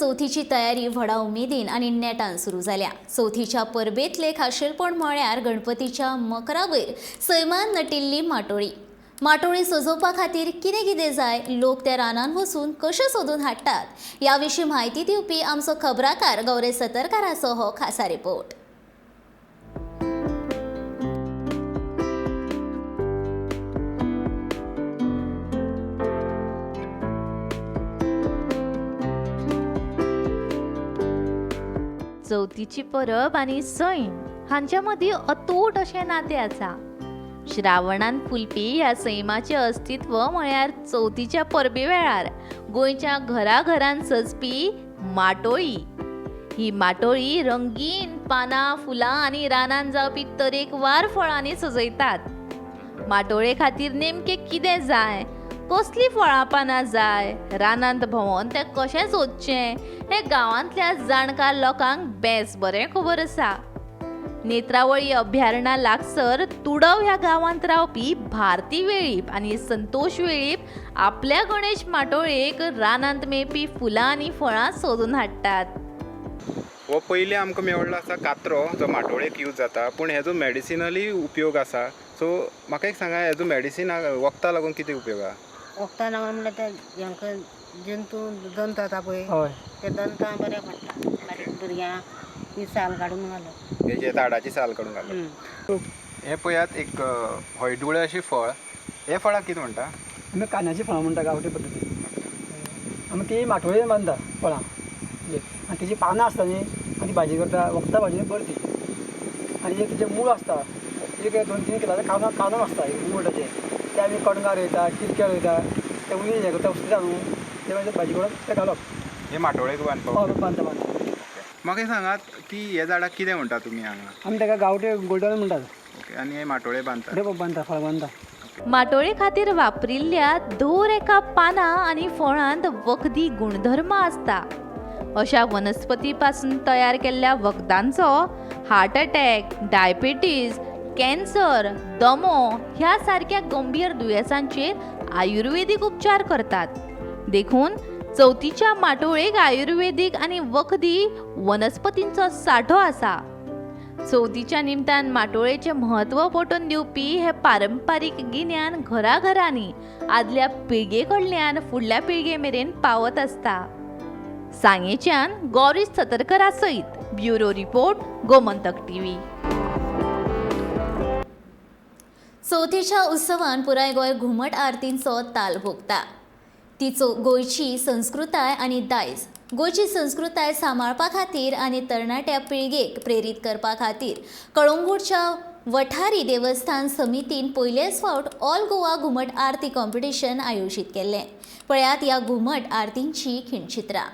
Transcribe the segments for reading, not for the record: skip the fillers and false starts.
चवथीची तयारी व्हडा उमेदीन आनी नेटान सुरू जाल्या. चवथीच्या परबेंतले खाशेलपण म्हळ्यार गणपतीच्या मकरावयर सैमान नटिल्ली माटोळी. माटोळी सजोवपा खातीर कितें कितें जाय, लोक त्या रानान वचून कशें सोदून हाडटात, ह्या विशीं म्हायती दिवपी आमचो खबराकार गौरेश सतरकाराचो हो खासा रिपोर्ट. चवथीची परब आनी सैम हांच्या मदीं अतूट अशें नातें आसा. श्रावणान फुलपी ह्या सैमाचें अस्तित्व म्हळ्यार चवथीच्या परबे वेळार गोंयच्या घराघरान सजपी माटोळी. ही माटोळी रंगीन पानां, फुलां आनी रानान जावपी तरेकवार फळांनी सजयतात. माटोळे खातीर नेमकें कितें जाय, कसलीं फळां पानां जाय, रानांत भोंवोन तें कशें सोदचें हें गांवांतल्या जाणकार लोकांक बेस बरें खबर आसा. नेत्रावळी अभ्यारणा लागसर तुडव ह्या गांवांत रावपी भारती वेळीप आनी संतोष वेळीप आपल्या गणेश माटोळेक रानांत मेळपी फुलां आनी फळां सोदून हाडटात. हो पयलीं आमकां मेळ्ळो आसा कात्रो, जो माटोळेक यूज जाता, पूण हेजो मेडिसिनली उपयोग आसा. सो म्हाका एक सांगा, हेजो मेडिसिन वखदां लागून कितें उपयोग आसा? वखदां लागून म्हणल्यार ते हांकां जंतू दंत जाता पळय, ते दंतां बऱ्याक पडटा. बारीक भुरग्यांक ही साल काडून घालप, हेजे झाडाची साल काडून घालप. हें पळयात एक हळदुळें अशें फळ, हे फळाक कितें म्हणटा? आमी कांद्याची फळां म्हणटा गांवठी पद्दतीन. आमी ती माटोळेन बांदता फळां, आनी तेजी पानां आसता न्ही, आनी ती भाजी करता, वखदां भाजी बरी ती. आनी एक तेजें मूळ आसता, एक 2-3 किलाचें कांदो कांदो आसता एक मूळ ताचें, तें आमी कणगां रोयता, किरक्या रोयता, तें उणी हें करता, उसता न्हू तें मागीर भाजी करून तें घालप. हे माटोळेक बांदपाक? हय, बांदता बांदता. म्हाका सांगात की हे झाडाक कितें म्हणटा तुमी हांगा? आमी ताका गांवठी गोल्डन म्हणटात. ओके, आनी हे माटोळे बांदतात? ते बांदता, फळां बांदता. माटोळे खातीर वापरिल्ल्या दर एका पानां आनी फळांत वखदी गुणधर्म आसता. अशा वनस्पती पासून तयार केल्ल्या वखदांचो हार्ट अटॅक, डायबिटीज, कॅन्सर, दमो ह्या सारक्या गंभीर दुयेंसांचेर आयुर्वेदीक उपचार करतात. देखून चवथीच्या माटोळेक आयुर्वेदीक आनी वखदी वनस्पतींचो सांठो आसा. चवथीच्या निमतान माटोळेचें म्हत्व पटोवन दिवपी हें पारंपारीक गिन्यान घराघरांनी आदल्या पिळगे कडल्यान फुडल्या पिळगे मेरेन पावत आसता. सांगेच्यान गौरीश सतरकरा सयत ब्युरो रिपोर्ट, गोमंतक टीव्ही. चवथीच्या उत्सवान पुराय गोंय घुमट आरतींचो ताल भोगता. ती गोंयची संस्कृताय आनी दायज. गोंयची संस्कृताय सांबाळपा खातीर आनी तरणाट्या पिळगेक प्रेरीत करपा खातीर कळंगूटच्या वठारी देवस्थान समितीन पयलेच फावट ऑल गोवा घुमट आरती कॉम्पिटिशन आयोजीत केल्लें. पळयात ह्या घुमट आरतींची खिणचित्रां.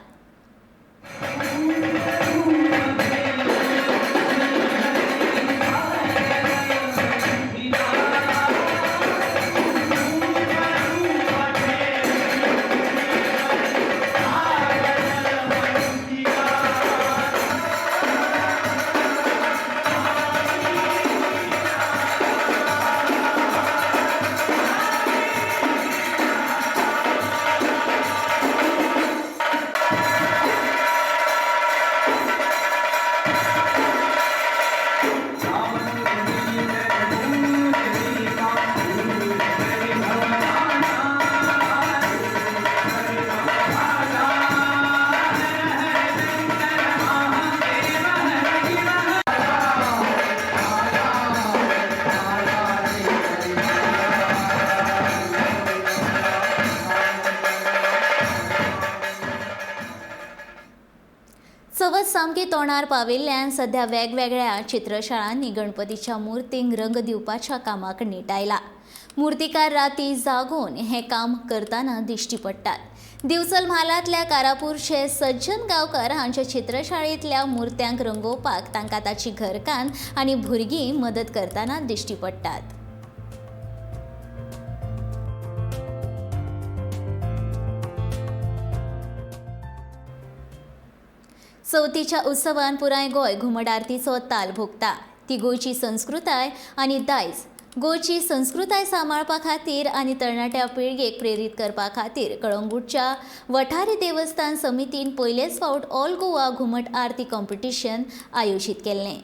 चवथ सामकी तोंडार पाविल्ल्यान सध्या वेगवेगळ्या चित्रशाळांनी गणपतीच्या मुर्तींक रंग दिवपाच्या कामाक नेट आयला. मुर्तीकार राती जागोवन हें काम करतना दिश्टी पडटात. दिवचल म्हालांतल्या कारापूरचे सज्जन गांवकर हांच्या चित्रशाळेंतल्या मुर्त्यांक रंगोवपाक तांकां ताची घरकान्न आनी भुरगीं मदत करतना दिश्टी पडटात. चवथीच्या उत्सवान पुराय गोंय घुमट आरतीचो ताल भोगता. ती गोंयची संस्कृताय आनी दायज. गोंयची संस्कृताय सांबाळपा खातीर आनी तरणाट्या पिळगेक प्रेरीत करपा खातीर कळंगूटच्या वठारी देवस्थान समितीन पयलेच फावट ऑल गोवा घुमट आरती कॉम्पिटिशन आयोजीत केल्लें.